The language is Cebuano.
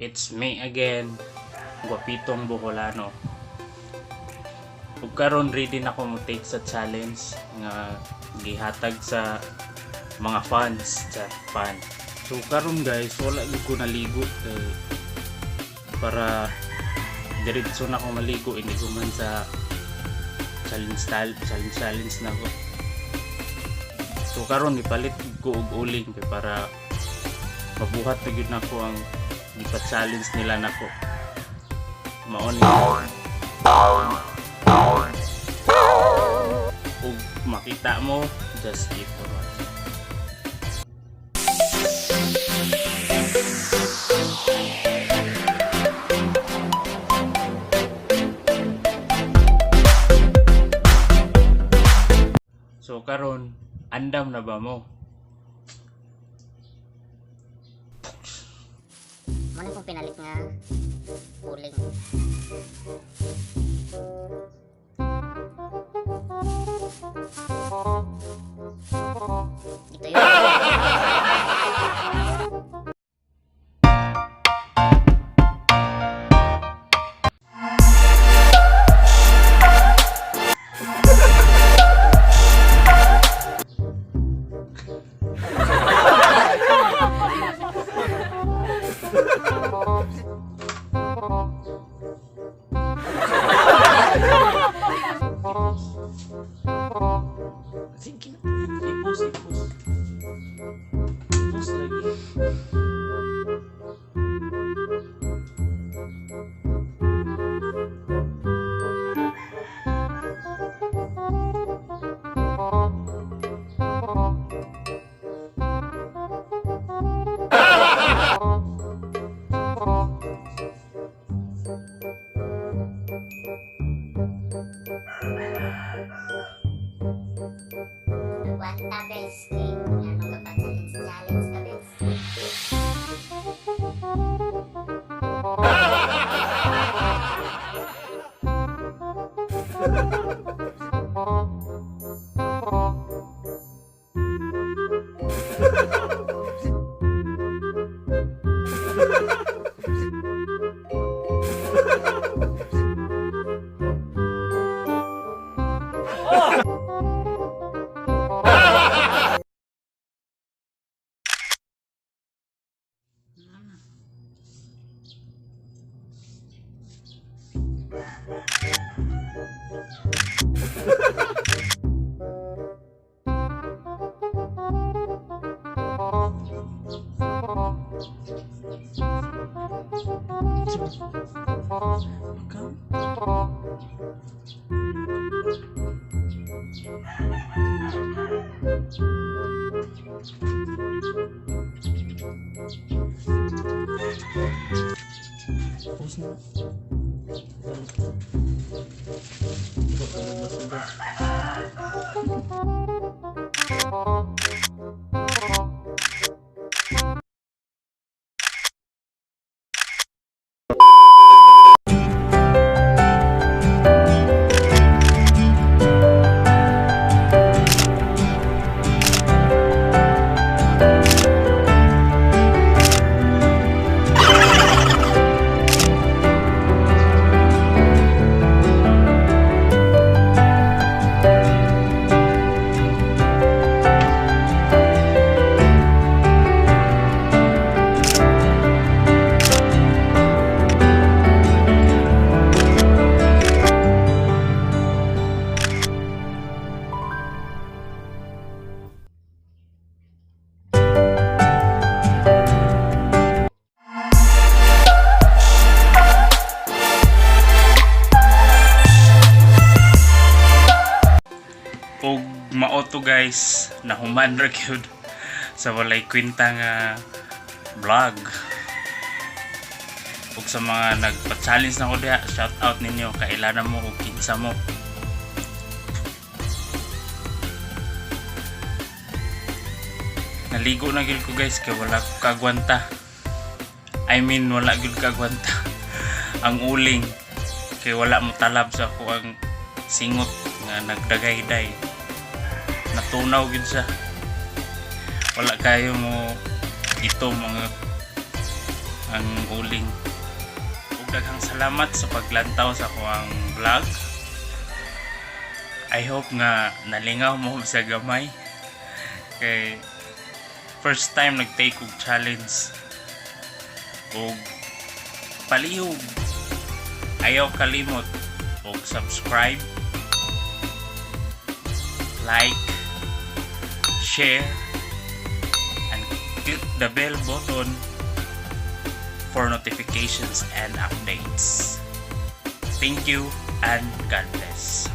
It's me again, Guapitong Boholano. Ug karon ready na ko mo take sa challenge nga gihatag sa mga fans sa fan. So karon guys, wala gyud ko naligo kay para diretso na ko maligo, hindi ko man sa challenge style, challenge challenge na ko. So karon ipalit ko og uling kay para mabuhat na gyud nako ang gipa-challenge nila nako. Mao ni ug makita mo, just keep on watching. So karon, andam na ba mo? Mao na kong pinalit nga uling. Ito yun. Sige na. I-post, i-post. I-post lagi. Wanta bes kay ngano ka pa challenge challenge ka bes. Pagka- Post na. Balik. Iba pa na. Og mao to guys, nahuman ra gyud sa walay kwenta nga vlog. Ug sa mga nagpa-challenge na ko diha, shout out ninyo, kailana mo ug kinsa mo. Naligo na gyud ko guys kay wala ko kagwanta. I mean, wala gyud kagwanta ang uling kay wala mo talab sa ako ang singot nga nagdagayday, natunaw gyud siya, wala kayo mo ito mga ang uling. Ug daghang salamat sa paglantaw sa akoang vlog. I hope nga nalingaw mo sa gamay kay first time nag-take og challenge. Ug palihog ayaw kalimot og subscribe, like, share and click the bell button for notifications and updates. Thank you and God bless.